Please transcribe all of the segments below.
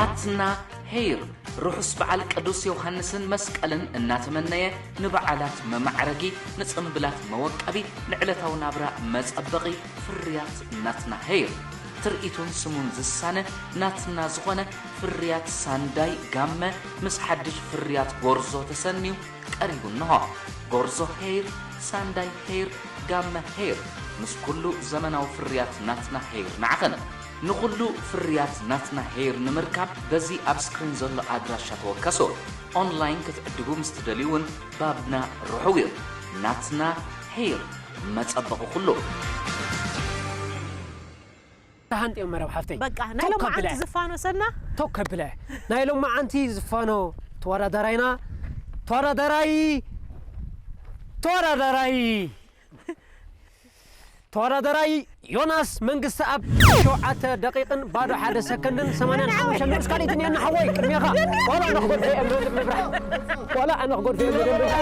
ናትና ሄይር ርሑስ በዓል ቅዱስ ዮሃንስን መስቀልን እናተመነየ፣ ንበዓላት መማዕረጊ፣ ንጽምብላት መወቀቢ፣ ንዕለታዊ ናብራ መጸበቒ ፍርያት ናትና ሄይር። ትርኢቱን ስሙን ዝሳነ ናትና ዝኾነ ፍርያት ሳንዳይ ጋመ ምስ ሓድሽ ፍርያት ጎርዞ ተሰንዩ ቀሪቡ እንሆ። ጎርዞ ሄይር፣ ሳንዳይ ሄይር፣ ጋመ ሄይር፣ ምስ ኩሉ ዘመናዊ ፍርያት ናትና ሄይር ንዓኽን። ንኹሉ ፍርያት ናትና ሄይር ንምርካብ በዚ ኣብ ስክሪን ዘሎ ኣድራሻ ተወከሱ። ኦንላይን ክትዕድጉ ምስ ትደልዩ እውን ባብና ርሑው እዩ። ናትና ሄይር፣ መጸበቒ ኩሉ። ተሃንጥዮም መረብ ሓፍተይ። በቃ ናይ ቶክ ሎማዓንቲ ከብለ። ዝፋኖ ሰና ቶክ ከብለ። ናይ ሎማዓንቲ ዝፋኖ ተወዳዳራይና ተወዳዳራይ ተወዳዳራይ ተወዳዳራይ ዮናስ መንግስቲ ኣብ ሸውዓተ ደቂቕን ባዶ ሓደ ሰከንድን ሰማንያን ሓሙሽተ ንኡስ ካልኢትን የናሓወይ ቅድሜኻ ዋላ ኣነ ክጎድፎ እየ መብርሕ ዋላ ኣነ ክጎድፎ እየ መብርሕ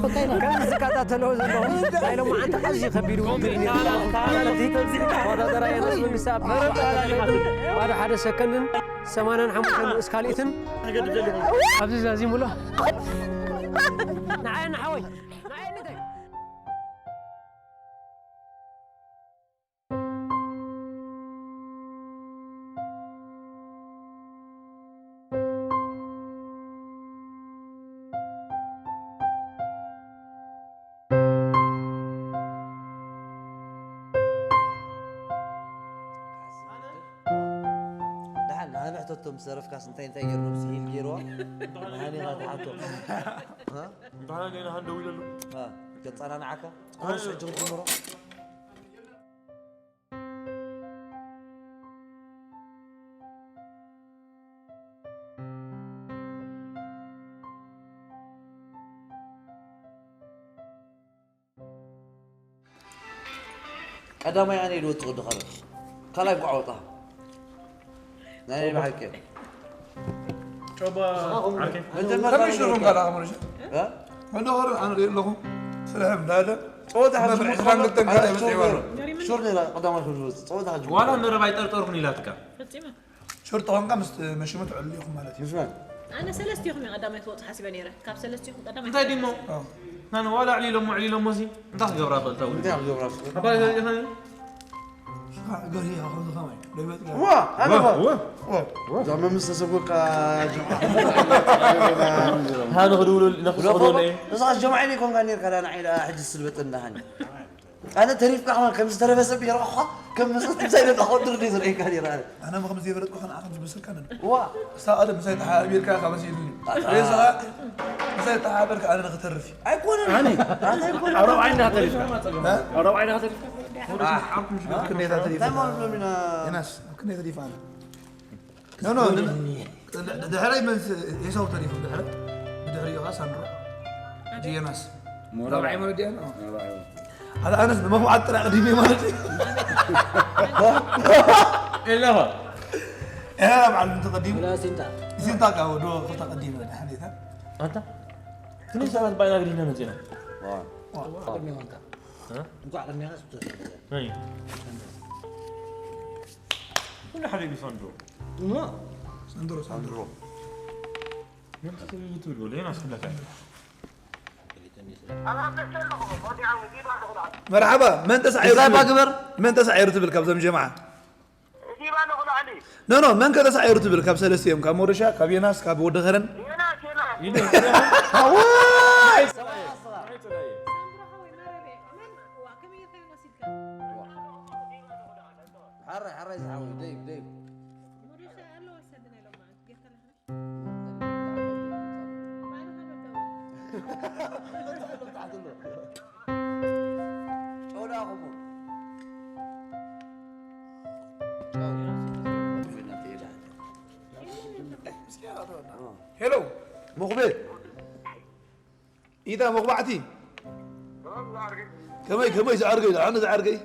ከምዚ ዝከታተልዎ ዘለኹም ናይ ሎማዓንቲ ኣዝዩ ከቢድ ውድድር እዩ። ተወዳዳራይ ዮናስ መንግስቲ ኣብ ባዶ ሓደ ሰከንድን ሰማንያን ሓሙሽተ ንኡስ ካልኢትን ኣብዚ ዛዚሙሎ። ንዓየ ንሓወይ፣ ንዓየ ንተይ። ደሓን ንሃኒ ሕተቶ ምስ ዘረፍካስ እንታይ እንታይ ገይሩ ነብሲ ሂል ገይርዋ ንሃኒ ኢኻ ትሓቶ እንተሓና ገና ሃን ደው ኢለሉ ከፀናንዓካ ኮርስ ሕጂ ክትጅምሮ ቀዳማይ ኣነ ኢሉ ወጥኡ ድኸረ ካልኣይ ጓዕ ወጣ ናይ ብሓቂ ጮባ ዓርከይ መጀመርያ ከመይ ሽሩም ካልኣ ከመረሸ እ? መደኸር ኣነ ሪእ ኣለኹ ስርሕም እንዳለ ጸወታ ካብ ብዕስራን ዝጅምር ክልተን ካልኣይ መፂእዋ ኣሎ ሹር ነይራ ቀዳማይ ክብሉ ጸወታ ካብ ዝጅምር ዋላ መረብ ኣይጠርጠርኩን ኢላትካ ፈጺመ ሽር ተኾንካ ምስ መሽሙ ትዕሉ ኢኹም ማለት እዩ ምስማን ኣነ ሰለስቲኹም እየ ቀዳማይ ክወፅእ ሓሲበ ነይረ ካብ ሰለስቲኹም ቀዳማይ እንታይ ድሞ ኣዎ። ናን ዋላ ኣዕሊሎሞ ኣዕሊሎሞ ሲ እንታይ ክገብራ ፈልታ ውዲ እንታይ ክገብራ ሱ ኣባይ ዘዚኻኒ ገርሂ ኢኻ ከምዚ ከማይ ደግበጥ ገርሂ ዋ ኣነ ኸ ወ እዛ መምስ ተሰጎካ ጀምዓ ሃ ንኽድውሉ ንኽድውሉ እዛ ጀምዓ ኢለ ኮንካ ነርካ ዳ ንዓይ ዳ ሕጂ ስልበጥ እንዳሃኒ ኣነ ተሪፍካ ኸማን ከም ዝተረፈ ሰብ ይረኽኻ ከም መሰት ምሳይ ደዳ ኸድር ደይ ዝረእካ ነይራ ኣነ ኣነ ማ ከም ዘይፈለጥኩ ከነዓ ከም ዝመስልካ ነን ዋ እሳ ቀደም ምሳይ ተሓቢርካ ካብ መሲሉ ሬሳ ምሳይ ተሓበርካ ኣነ ንክተርፍ እዩ ኣይኮነን ኣነ ኣይኮነን ኣብ ረብዓይ እንዳተሪፍካ ኣብ ረብዓይ እንዳተሪፍካ ክንደይ ተሪፍ እንታይ ማለት ነው ሚና የናስ ክንደይ ተሪፍ ኣነ ኖ ኖ ድሕረይ መን ኤሳው ተሪፉ ድሕረ ብድሕሪኡ ኸ ሳንድሮ ዮናስ ራብዓይ ማለት ዲኣ ኣነ ኣነስ ንመኹዓት ጥራይ ቅዲመ ማለት እዩ የለኻ ኤላ በዓል እንተ ቀዲሙ ሲንታ ሲንታ ካ ወዶ ክልተ ቀዲመ ድሓኔታ ኣንታ ክንደይ ሰባት ባይና ግዲና መፂና ቅድሚ ሆንካ እንኳዕ ቅድሚኻ ስትወስድ ናይ ኩሉ ሓደ ቢፋንዶ እሞ ሳንድሮ ሳንድሮ ትብል ወለ ናስ ክብለካ መርሓባ መን ተሳዒሩ ዛባ ትብል? ግበር መን ተሳዒሩ ትብል ካብዞም ጀምዓ ኖ ኖ መን ከ ተሳዒሩ ትብል ካብ ሰለስቲኦም ካብ ሞረሻ ካብ ዮናስ ካብ ወዲ ኸረን ሓራይ ሓራይ ዝሓወይ ደይብ ደይብ ጨው ደኣ ኹሙ ሄሎ ሙኽቢ ኢታ መቑባዕቲ ከመይ ከመይ ዝዓርገይ ዝዓነ ዝዓርገይ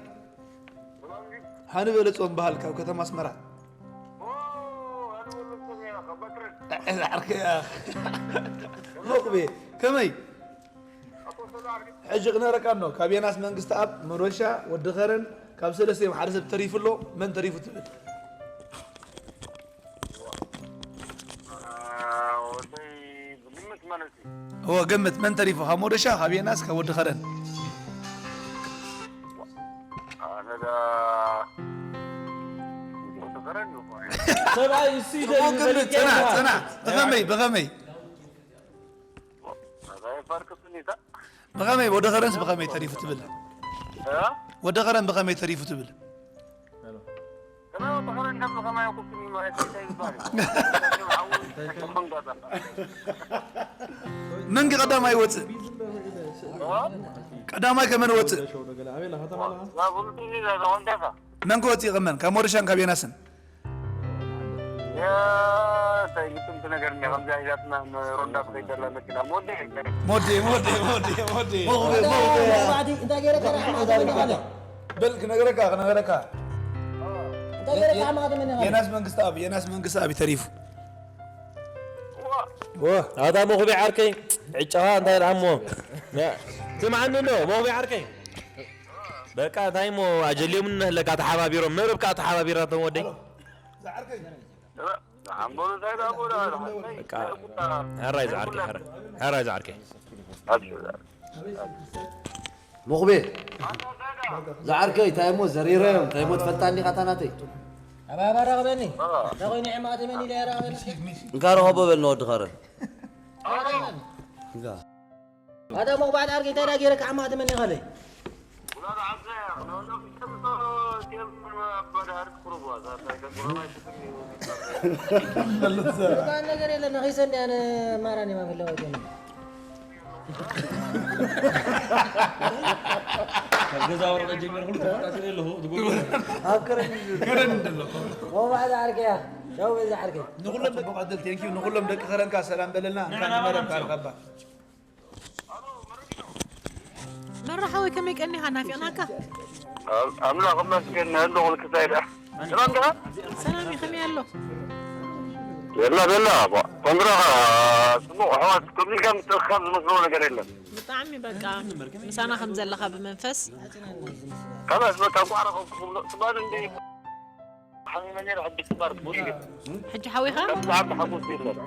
ሃኒ በለ ጾም በሃል ካብ ከተማ ኣስመራ ዝዓርከያ መቑቢ ከመይ ሕጂ ክነረካ ኖ ካብ የናስ መንግስቲ ኣብ መሮሻ ወዲ ኸረን ካብ ሰለስቲኦም ሓደ ሰብ ተሪፉ ኣሎ። መን ተሪፉ ትብል? ወደይ ብግምት ማለት እዩ። እወ፣ ግምት። መን ተሪፉ? ካብ ሞደሻ፣ ካብ የናስ፣ ካብ ወዲ ኸረን? ኣነ ዳ ወዲ ኸረን እዩ እኮ። ሰብኣይ እሱ እዩ ጽቡቕ ግምት። ጽናሕ፣ ጽናሕ። ብኸመይ፣ ብኸመይ? ኣይ ፋርቅስኒታ። ብኸመይ? ወዲ ኸረንስ ብኸመይ ተሪፉ ትብል? እ? ወዲ ኸረን ብኸመይ ተሪፉ ትብል? ከመይ ወዲ ኸረን ከም ከማይ ቁስኒ ማለት እንታይ ይባል? መንግ ቀዳማይ ወፅእ? ቀዳማይ ከመን ወፅእ? መንክ ወፅእ? ከመን ካብ ሞሪሻን ካብ የናስን? እንታይ ግጥምቲ ነገር እኒኣ ከምዚ ሒዛትና ሮንዳ ትኸይድ ዘላ መኪና ሞዴ ሞዴ ሞዴ ሞዴ ሞዴ መባዕዲ እንታይ ገይረካ ራሕማ ትብል ኢኻ? በል ክነግረካ ክነግረካ እንታይ ገይረካ ራሕማ ትብል ኢኻ? የናስ መንግስቲ ኣብ የናስ መንግስቲ ኣብ ተሪፉ ኣታ መኹቢ ዓርከይ ዕጫኻ እንታይ ደኣ እሞ ትምዓኒ እንዶ መኹቢ ዓርከይ በቃ እንታይ እሞ ኣጀልዮም እንህለካ ተሓባቢሮም መርብ ከዓ ተሓባቢራቶም ወደይ ኣምበሉ እንታይ ደኣ ቦዳ በቃ ሕራይ ዝዓርከይ ሕራይ ዝዓርከይ መኹቤ ዝዓርከይ እንታይ እሞ ዘሪረዮም እንታይ እሞ ትፈልጣ እንዲኻ እታ ናተይ ኣባባ ረኸበኒ ረኸይኑ ዕማእቲ መን ኢለ ረኸበኒ እንካ ረኸቦ በል ንወዲ ኸረን እንካ ኣታ ሞባይል ኣርጌታ ዳ ገይረ ክዓማ ትመኒ ኸለይ ነገር የለ ነኺሰ እንዲ ኣነ ማራን የማ ፍለወት የማ ካብ ገዛ ወረቐ ጀሚረ ኩሉ ተቆጣጢረ ኣለኹ ትጎ ኣብ ከረን ሞባይል ኣርጌያ ደው በዛ ኣርጌ ንኩሎም ጽቡቅ ዕድል ቴንኪዩ ንኩሎም ደቂ ከረንካ ሰላም በለልና እንኳን መረብ ካልቀባ መራሓወይ ከመይ ቀኒኻ ናፊቕናካ ኣምላኽ ይመስገን ንህሉ ኩልክሳይ ደኣ ሰላም ደኣ ሰላም እዩ ከመይ ኣሎ የላ በላ ኮንግራ ጽቡቕ ኣሕዋት ከምዚ ኢልካ ምትእኽኻብ ዝመስሎ ነገር የለን ብጣዕሚ በቃ ምሳና ከም ዘለኻ ብመንፈስ ካላስ በቃ ቋዕረ ክብሎ ጽባል እንደ ሓሚመ ነይረ ሕጂ ጽባር ትሞት ሕጂ ሓዊኻ ካብ ሰዓት ሓጎስ የለን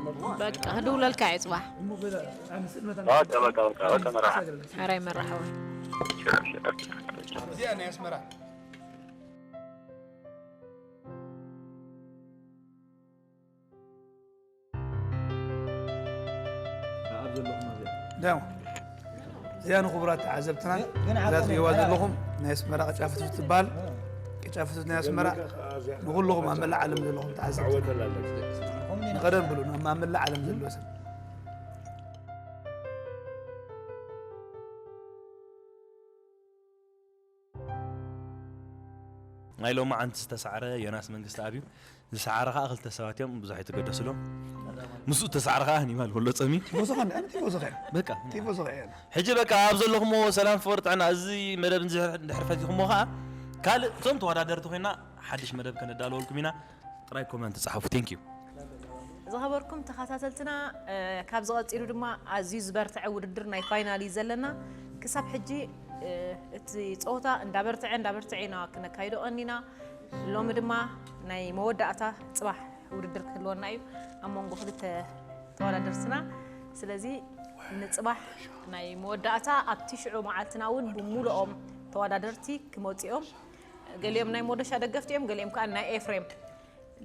በቃ ክድውለልካ እየ ጽባሕ በቃ በቃ በቃ በቃ መራሓ ሓራይ መራሓወይ እዚኣ ናይ ኣስመራ ዳው እዚኣ ንክቡራት ተዓዘብትና እዛ ትሪእዋ ዘለኹም ናይ ኣስመራ ቅጫ ፍትፍት ትበሃል። ቅጫ ፍትፍት ናይ ኣስመራ ንኩልኹም ኣብ መላእ ዓለም ዘለኹም ተዓዘብትና ንቐደም ብሉ ኣብ መላእ ዓለም ዘለዎ ሰብ ናይ ሎማዓንቲ ዝተሳዕረ ዮናስ መንግስቲ ኣብዩ ዝሰዓረ ከዓ ክልተ ሰባት እዮም ብዙሕ ኣይትገደስሎም ምስኡ ተሳዕረ ከዓ ኒማል ወሎ ፀሚ ቲፎዞ ከ ኣነ ቲፎዞ ከ በቃ ቲፎዞ ከ ሕጂ በቃ ኣብ ዘለኹሞ ሰላም ፍቅሪ ጥዕና እዚ መደብ እንድሕር ፈቲኹሞ ከዓ ካልእ እቶም ተወዳደርቲ ኮይና ሓድሽ መደብ ከነዳለወልኩም ኢና ጥራይ ኮመንት ፃሓፉ ቴንክ ዩ ዝኸበርኩም ተኸታተልትና ካብዚ ቀፂሉ ድማ ኣዝዩ ዝበርትዐ ውድድር ናይ ፋይናል እዩ ዘለና ክሳብ ሕጂ እቲ ፀወታ እንዳበርትዐ እንዳበርትዐ ኢና ክነካይዶ ቀኒና ሎሚ ድማ ናይ መወዳእታ ፅባሕ ውድድር ክህልወና እዩ ኣብ መንጎ ክልተ ተወዳደርትና ስለዚ ንፅባሕ ናይ መወዳእታ ኣብቲ ሽዑ መዓልትና እውን ብሙሉኦም ተወዳደርቲ ክመፅኦም ገሊኦም ናይ ሞደሻ ደገፍቲ እዮም ገሊኦም ከዓ ናይ ኤፍሬም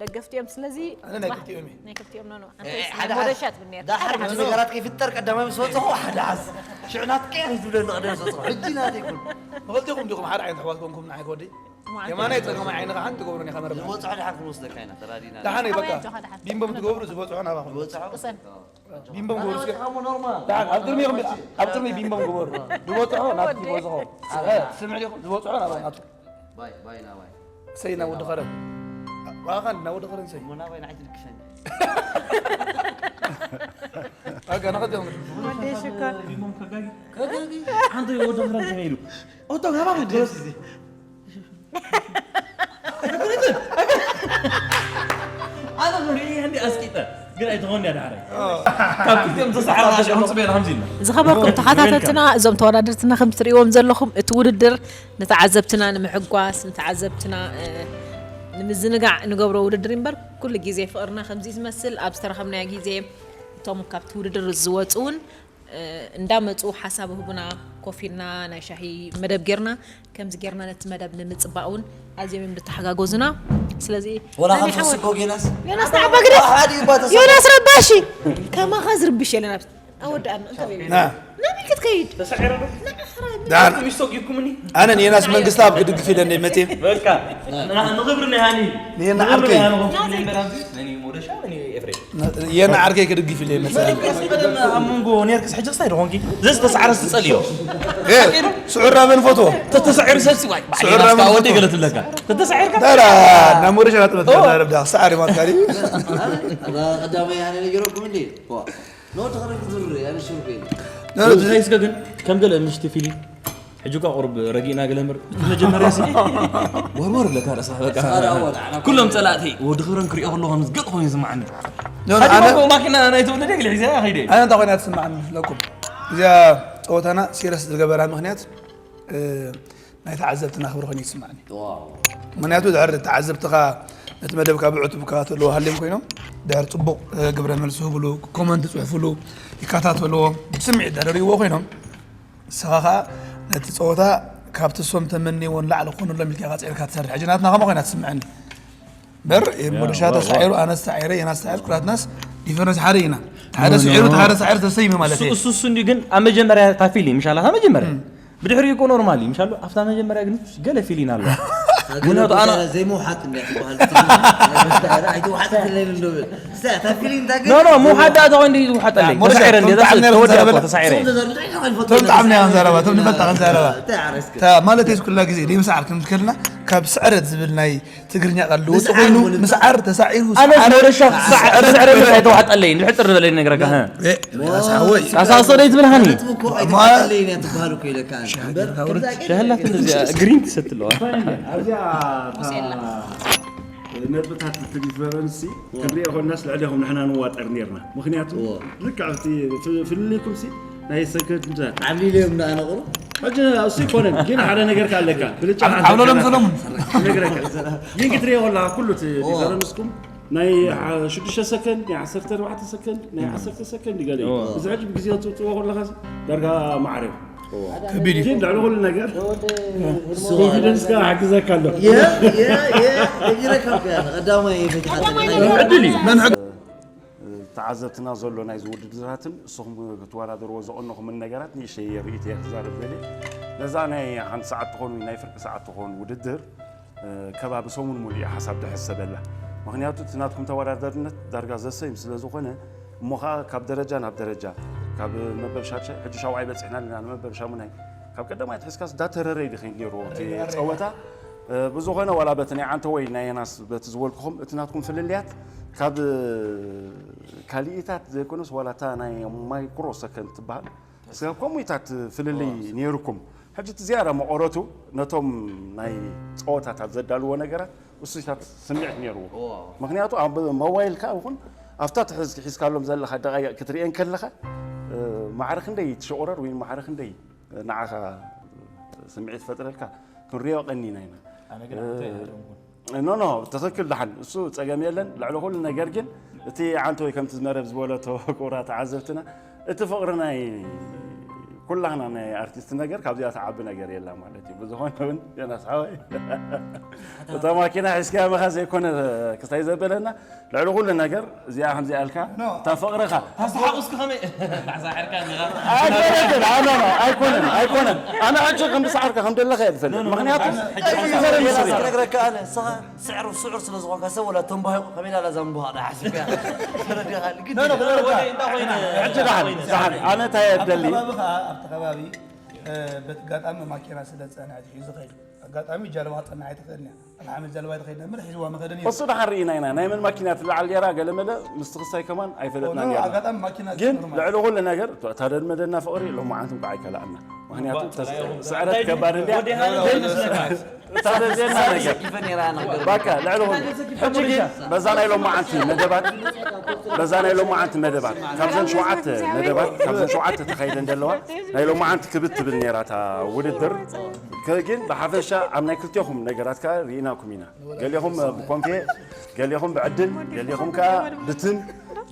ደገፍቲ እዮም ስለዚ ኣነ ናይ ክልቲኦም እየ። ናይ ክልቲኦም ኖ ኖ ሓደ ሓደ ሞደሻ ትብል ነርካ ዳሓር ምስ ነገራት ከይፍጠር ቀዳማይ ምስ በፅኹ ሓደ ሓዝ ሽዑ ናትቀ እዩ ዝብለኒ ቀደም ዝበፅኹ ሕጂ ናተይ ኩን ንኽልቲኹም ዲኹም ሓደ ዓይነት ኣሕዋት ኮንኩም ንዓይ ክወዲ የማናይ ፀገማይ ዓይንኻ ሓንቲ ትገብሩን ኢኻ መረብ ዝበፅሖ ድሓር ክንወስደካ ኢና ተራዲና ደሓነይ በቃ ቢምቦም ትገብሩ ዝበፅሖ ናባኹም ዝበፅሖ ቢምቦም ግበሩ እስከ ኖርማል ደሓን ኣብ ቅድሚኹም ኣብ ቅድሚ ቢምቦም ግበሩ ዝበፅሖ ናብቲ ቲፎዞኹም ስምዕ ዲኹም ዝበፅሖ ናባይ ናቱ ባይ ባይ ናባይ ሰይ ናብ ወዲ ኸረን ዋኻን ናብ ወዲ ኸረን ሰይ እሞ ናባይ ንዓይ ትልክሰኒ ኣጋ ናኸዲኹም ወደይ ሽኮር ሓንቲ ወዲ ኸረን ከመይ ኢሉ ኦቶ ናባኹም ገለስ ኣነ ሪኢ እንዲ ኣስቂጠ ግን ኣይትኾን እያ ዳሕራይ። ካብ ክልቲኦም ተሰዓራ ሸኹም ጽበ ኢላ ከምዚ ኢልና። ዝኸበርኩም ተኸታተልትና፣ እዞም ተወዳደርትና ከም ትርእይዎም ዘለኹም፣ እቲ ውድድር ንተዓዘብትና ንምሕጓስ፣ ንተዓዘብትና እ፣ ንምዝንጋዕ ንገብሮ ውድድር እምበር፣ ኩሉ ግዜ ፍቕርና ከምዚ ዝመስል ኣብ ዝተረኸብናዮ ግዜ እቶም ካብቲ ውድድር ዝወፁ እውን እንዳመፁ ሓሳብ ህቡና፣ ኮፍ ኢልና ናይ ሻሂ መደብ ጌርና፣ ከምዚ ጌርና ነቲ መደብ ንምፅባቅ እውን ኣዝዮም እዮም ዝተሓጋገዙና። ስለዚ ወላ ናኒ ከም ሶሲ ሓወይ፣ እኮ ጌናስ ዮናስ ተዓባ ግደፍ። ሓደ እዩ ባተሳ ዮናስ ረባሺ፣ ከማኻ ዝርብሽ የለን። ኣብ ኣወዳእና እንተ በይና ናበይ ክትከይድ? ተሳዒረ ዶ? ንዓኻ ዳር ሚስቶ ጊኩምኒ ኣነ ንየናስ መንግስታብ ክድግፍ ኢለ እንደ መፅእ በቃ ንኽብሪ ናይ ሃኒ ንየና ንኽብሪ ዓርከይ ናይ ሃኒ ኮንኩ ኢለ እምበር ኣብዚ ነኒ ሞደሻ ነኒ ኤፍሬም የና ዓርከይ ክድግፍ ኢለ ይመፅእ ቀደም ኣብ መንጎ ነርክስ ሕጂ ክሳይ ድኾንኪ ዘስ ተሳዕረ ዝፀልዮ ስዑራ መን ፈትዎ ተተሳዒሩ ሰብሲ ዋይ ስዑራ መን ወደ ፈትዎ ገለ ትብለካ ተተሳዒርካ ዳራ ናብ ሞደሻ ናጥመት ዛረብ ዳ ሰዓሪ ማትካሪ ቀዳማይ ኣነ ነጊረኩም እንዴ ዋ ኖ ተኸረ ክዝር ኣነ ሽርኩ እንታይ እስከ ግን ከም ገለ ምሽቲ ፊልም ሕጂ እኳ ቁሩብ ረጊእና ገለ እምበር እቲ መጀመርያ ሲ ወርወር ብለካ ርእስኻ በቃ ኩሎም ፀላእተይ ወዲ ክብረን ክሪኦ ከለኹ ምስ ገጥ ኮይኑ ይስማዓኒ ኣነ ማኪና ናይ ተወለደ ግሊ ሒዘ ከይደ ኣነ እንታይ ኮይና ትስማዓኒ መስለኩም እዚኣ ፀወታና ሲረስ ዝገበራ ምክንያት ናይ ተዓዘብትና ክብሪ ኮይኑ ይስማዓኒ ምክንያቱ ድሕር ተዓዘብትኻ ነቲ መደብካ ብዕቱብ ክከታተልዎ ሃልዮም ኮይኖም ድሕር ፅቡቕ ግብረ መልሲ ህብሉ ኮመንት ፅሕፍሉ ይከታተልዎ ብስምዒት ድሕር ሪእዎ ኮይኖም ንስኻ ከዓ ነቲ ፀወታ ካብቲ እሶም ተመንይዎ ንላዕሊ ክኾነሎም ኢልካ ኢኻ ፀዒርካ ትሰርሕ ሕጂ ናትና ከማ ኮይና ትስምዐኒ በር ሞደሻ ተሳዒሩ ኣነ ተሳዒረ የና ተሳዒር ኩላትናስ ዲፈረንስ ሓደ ኢና ሓደ ስዒሩ ሓደ ተሳዒሩ ተሰይመ ማለት እዩ እሱ እሱ እንዲሁ ግን ኣብ መጀመርያ ታፊል እዩ ምሻላ ካብ መጀመርያ ብድሕሪኡ እኮ ኖርማል እዩ ምሻሉ ኣብታ መጀመርያ ግን ገለ ፊሊን ኣሎ ምክንያቱ ኣነ ዘይምውሓጥ እንዲያ ትበሃል ኣይትውሓጥ ክለይን እንዶ ኖ ኖ ምውሓጥ ዳኣ ተኾይኑ ይውሓጠለይ ተሳዒረ እንዲ ተሳዒረ ቶም ጣዕምና እዮም ዘረባ ቶም ንፈልጣ ከም ዘረባ ማለት የስ ኩላ ግዜ ደይምስዓር ከም ዝከልና ካብ ስዕረት ዝብል ናይ ትግርኛ ቃል ልውጥ ኮይኑ ምስዓር ተሳዒሩ ኣነ ዝወረሻ ስዕረት ኣይተዋሕጠለይ ንድሕር ጥር ዝበለ ይነግረካ ሓወይ ኣሳሶ ደይ ትብል ሃኒ ትበሃሉ ከይለካ ሸህላት እንደዚያ ግሪን ትሰትለዋ ኣብዚኣ ነጥብታት እቲ ዲፈረንሲ ክንሪኦ ኮናስ ልዕሌኹም ንሕና ንዋጠር ነርና ምክንያቱ ልክዕ ኣብቲ ፍልልይኩም ሲ ናይ ሰንከት ምዛት ዓብሊለዮም ንኣነቕሩ ሕጂ እሱ ይኮነን ግን ሓደ ነገር ካለካ ብልጫ ዓብሎሎም ሰሎሙን ነግረካ ግን ክትሪኦ ከለካ ኩሉ እቲ ዲፈረንስኩም ናይ ሽዱሽተ ሰከንድ ናይ ዓሰርተ ኣርባዕተ ሰከንድ ናይ ዓሰርተ ሰከንድ ገለ እዩ እዚ ሕጂ ብግዜ ትውፅዎ ከለካ ዳርጋ ማዕረ ከቢድ እዩ ግን ልዕሊ ኩሉ ነገር ኮንፊደንስካ ሓግዘካ ኣሎ ይረከብካ ቀዳማይ ፈትሓ ዕድል እዩ ተዓዘብትና ዘሎ ናይዚ ውድድራትን እስኹም ክትወዳደርዎ ዘቐነኹምን ነገራት ንእሽተይ ርእይቶ እየ ክዛረብ ደልየ ነዛ ናይ ሓንቲ ሰዓት ትኾን ወይ ናይ ፍርቂ ሰዓት ትኾን ውድድር ከባቢ ሰሙን ሙሉእ እየ ሓሳብ ድሕሰበላ ምኽንያቱ እቲ ናትኩም ተወዳዳርነት ዳርጋ ዘሰይም ስለ ዝኾነ እሞ ኸዓ ካብ ደረጃ ናብ ደረጃ ካብ መበል ሻድሻይ ሕጂ ሻውዓይ በፂሕና ኣለና ንመበል ሻሙናይ ካብ ቀዳማይ ኣትሒዝካስ ዳተረረ እዩ ድኸይድ ነይሩ እቲ ፀወታ ብዝኾነ ዋላ በቲ ናይ ዓንተወይ ናይ የናስ በቲ ዝበልኩኹም እቲ ናትኩም ፍልልያት ካብ ካሊኢታት ዘይኮነስ ዋላ እታ ናይ ማይክሮ ሰከንድ ትበሃል ስጋብ ከምኡታት ፍልልይ ነይሩኩም ሕጂ እቲ ዝያዳ መቐረቱ ነቶም ናይ ፀወታታት ዘዳልዎ ነገራት እሱታት ስምዒት ነይርዎ ምክንያቱ ኣብ ሞባይልካ ይኹን ኣብታ ትሕዝ ሒዝካሎም ዘለካ ደቃይቅ ክትርእየን ከለካ ማዕረ ክንደይ ትሸቑረር ወይ ማዕረ ክንደይ ንዓኻ ስምዒት ፈጥረልካ ክንሪኦ ቀኒና ኢና ኖ ኖ ትኽክል ደሓን እሱ ፀገም የለን ልዕሊ ኩሉ ነገር ግን እቲ ዓንተ ወይ ከምቲ ዝመረብ ዝበለቶ ክቡራ ተዓዘብትና እቲ ፍቕሪ ናይ ኩላህና ናይ ኣርቲስት ነገር ካብዚኣ ትዓቢ ነገር የላ ማለት እዩ ብዝኾነ እውን ዮናስ ሓወይ እታ ማኪና ሒዝካያ መኻ ዘይኮነ ክስታይ ዘበለና ልዕሊ ኩሉ ነገር እዚኣ ከምዚኣ ኢልካ እታ ፍቕርኻ ኣስተሓቑስኪ ከመይ ዛሕርካ ኣይኮነን ኣኖ ኣይኮነን ኣይኮነን ኣነ ሕጂ ከም ዝሰዓርካ ከም ዘለኻ እየ ዝፈልጥ ምክንያቱ ክነግረካ ኣነ ንስኻ ስዕር ስዑር ስለ ዝኾንካ ሰብ ወላ ተንባሂቑ ከመይ ዳላ ዛምቡሃ ዳ ሓሲብካ ተረዲኻ ግን ሕጂ ደሓን ደሓን ኣነ እንታይ እየ ደሊ ኣብቲ ከባቢ በቲ ጋጣሚ ማኪና ስለ ዝፀንሐት እዩ ዝኸይድ ኣጋጣሚ ጃልባ ክፀንሕ ኣይትኽእልን እያ ኣልሓመድ ጃልባ ኣይትኸይድ ነምር ሒዝዋ መኸደን እዩ እሱ ደሓን ርኢና ኢና ናይ መን ማኪና ትለዓል ነራ ገለመለ ምስቲ ክሳይ ከማን ኣይፈለጥና ነርና ኣጋጣሚ ማኪና ግን ልዕሊ ኩሉ ነገር እታ ደልመደና ፍቕሪ ሎማዓንቲ እንኳ ኣይከላእና ምክንያቱ ስዕረት ከባድ እንድያ እታ ዘድልየና ነገር ይፈን ነራ ነገር ባካ ልዕሊ ኩሉ ሕጂ ግን በዛ ናይ ሎማዓንቲ መደባት በዛ ናይ ሎማዓንቲ መደባት ካብዘን ሸውዓተ መደባት ካብዘን ሸውዓተ ተኻይደን ዘለዋ ናይ ሎማዓንቲ ክብት ትብል ነራ እታ ውድድር ከ- ግን ብሓፈሻ ኣብ ናይ ክልቴኹም ነገራት ከ ርኢናኩም ኢና ገሊኹም ብኮንፌ ገሊኹም ብዕድል ገሊኹም ከ ብትም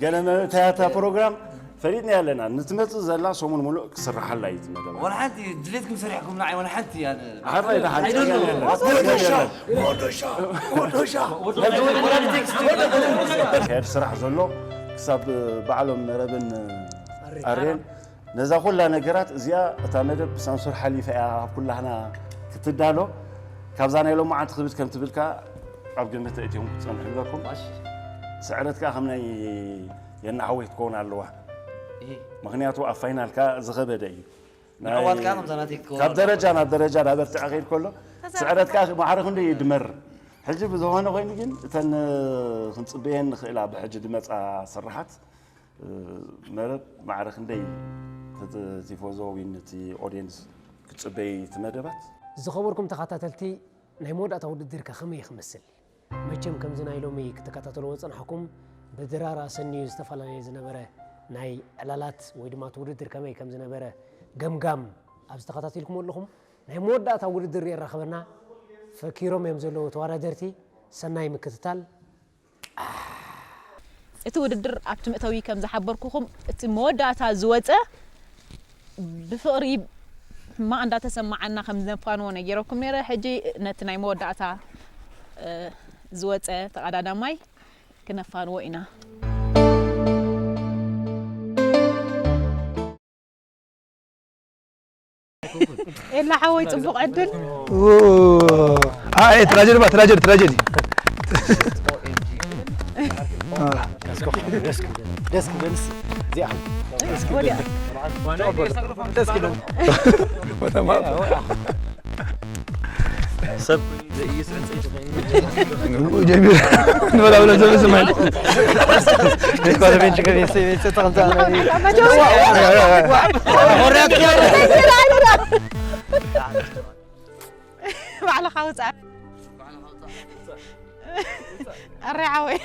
ገለ መታያታ ፕሮግራም ፈሊጥና ኣለና ንትመጽእ ዘላ ሰሙን ሙሉእ ክስርሓላ እዩ ትመደባ ወላ ሓንቲ ድሌትኩም ሰሪሕኩም ንዓይ ወላ ሓንቲ እያ ሓራይ ደሓን ጸገም የለን። ጸገም የለን። ወዶሻ ከድ ስራሕ ዘሎ ክሳብ ባዕሎም መረብን ኣሬን ነዛ ኩላ ነገራት እዚኣ እታ መደብ ብሳንሱር ሓሊፋ እያ ኣብ ኩላህና ክትዳሎ ካብዛ ናይ ሎማዓንቲ ክብት ከም ትብልካ ኣብ ግምት እትዮም ክትጸንሑ ኣለኩም ስዕረት ከዓ ከም ናይ የናሓወይ ክትከውን ኣለዋ ምክንያቱ ኣብ ፋይናልካ ዝኸበደ እዩ ንዕዋት ከዓ ከምዛ ናተይ ክትከውን ካብ ደረጃ ናብ ደረጃ እናበርትዐ ከይድ ከሎ ስዕረት ከዓ ማዕረ ክንደይ እዩ ድመር ሕጂ ብዝኾነ ኮይኑ ግን እተን ክንፅበየን ንኽእላ ብሕጂ ድመፃ ስራሓት መረብ ማዕረ ክንደይ እቲ ቲፎዞ ወይ ነቲ ኦድየንስ ክፅበይ እቲ መደባት ዝኸበርኩም ተኸታተልቲ ናይ መወዳእታ ውድድር ከ ከመይ ክመስል መቸም ከምዚ ናይ ሎሚ ክትከታተልዎ ዝጸናሕኩም ብድራር ኣሰንዩ ዝተፈላለየ ዝነበረ ናይ ዕላላት ወይ ድማ እቲ ውድድር ከመይ ከም ዝነበረ ገምጋም ኣብ ዝተኸታተልኩም ኣለኹም ናይ መወዳእታ ውድድር የራኽበና ፈኪሮም እዮም ዘለዉ ተወዳደርቲ ሰናይ ምክትታል እቲ ውድድር ኣብቲ መእተዊ ከም ዝሓበርኩኹም እቲ መወዳእታ ዝወፀ ብፍቕሪ ሕማቕ እንዳተሰማዓና ከም ዝነፋንዎ ነጊረኩም ነይረ። ሕጂ ነቲ ናይ መወዳእታ ዝወፀ ተቐዳዳማይ ክነፋንዎ ኢና። ኤላ ሓወይ ጽቡቕ ዕድል። ትራጀዲ ባ ትራጀዲ ትራጀዲ ደስ ክብለንስ እዚኣ ወዲያ ደስ ክብለን ወተማ ሰብ ዘይእይስ ዕንፀይቲ ጀሚር ንበላብለ ዘሎ ስማይ ቤት ባለቤት ችግር የሰ ቤት ተቀምጣ ባዕልኻ ውፃእ ኣረ ሓወይ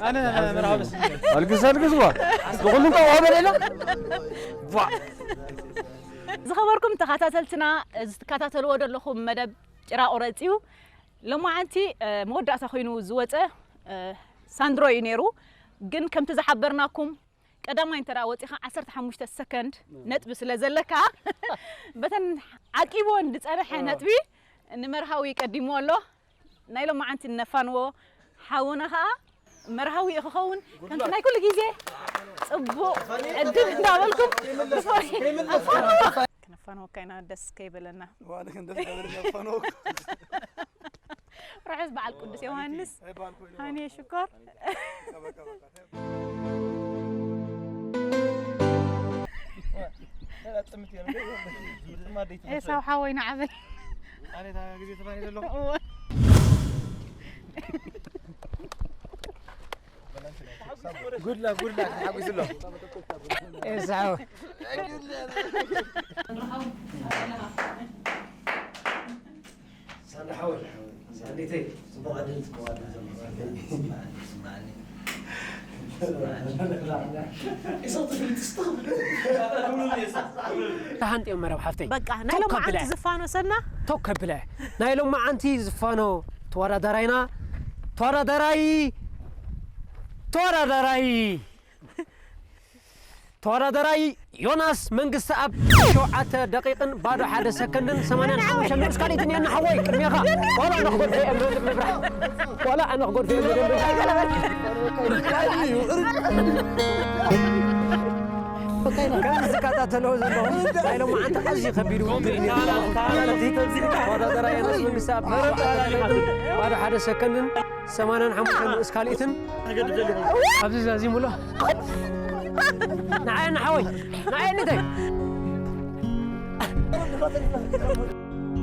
ኣነ መርሃ በስ ኣልግስ ኣልግስ ዋ ንኹሉ እንቋቋ በለና ዝኸበርኩም ተኸታተልትና እዚ ትከታተልዎ ዘለኹም መደብ ጭራ ቁረፂ እዩ ሎማዓንቲ መወዳእታ ኮይኑ ዝወፀ ሳንድሮ እዩ ነይሩ ግን ከምቲ ዝሓበርናኩም ቀዳማይ እንተ ወፂኻ ዓሰርተ ሓሙሽተ ሰከንድ ነጥቢ ስለ ዘለካ በተን ዓቂቦን ዝፀንሐ ነጥቢ ንመርሃዊ ቀዲሞ ኣሎ ናይ ሎማዓንቲ ነፋንዎ ሓውና ከዓ መርሃዊ ክኸውን ከምቲ ናይ ኩሉ ግዜ ፅቡቕ ዕድል እንዳበልኩም ክነፋንወካ ኢና ደስ ከይበለና ርሑስ በዓል ቅዱስ ዮሃንስ ሃንየ ሽኮር ኤሳው ሓወይ ንዓበይ ጉድላ ጉድላ ተሓጒሱ ኣሎ ኤሳው ተሃንጥዮም መረብ ሓፍተይ በቃ ናይ ሎማዓንቲ ዝፋኖ ሰና ቶክ ከብለ ናይ ሎማዓንቲ ዝፋኖ ተወዳዳራይና ተወዳዳራይ ተወዳዳራይ ተወዳደራይ ዮናስ መንግስቲ ኣብ ሸውዓተ ደቂቕን ባዶ ሓደ ሰከንድን ሰማንያን ሓሙሽተ ንኡስ ካልኢት እኒአና ሓወይ ቅድሜኻ ዋላ ኣነ ክጎድፎ እየ መብርሕ ዋላ ኣነ ክጎድፎ እየ መብርሕ ከም ዝከታተሎ ዘለኹም ናይ ሎማዓንቲ ኣዝዩ ከቢድ ውድድር እዩ። ተወዳደራይ ዮናስ መንግስቲ ኣብ ሸውዓተ ደቂቕን ባዶ ሓደ ሰከንድን ሰማንያን ሓሙሽተ ንኡስ ካልኢትን ኣብዚ ዛዚሙሎ ንዓየ ንሓወይ ንዓየ ንተይ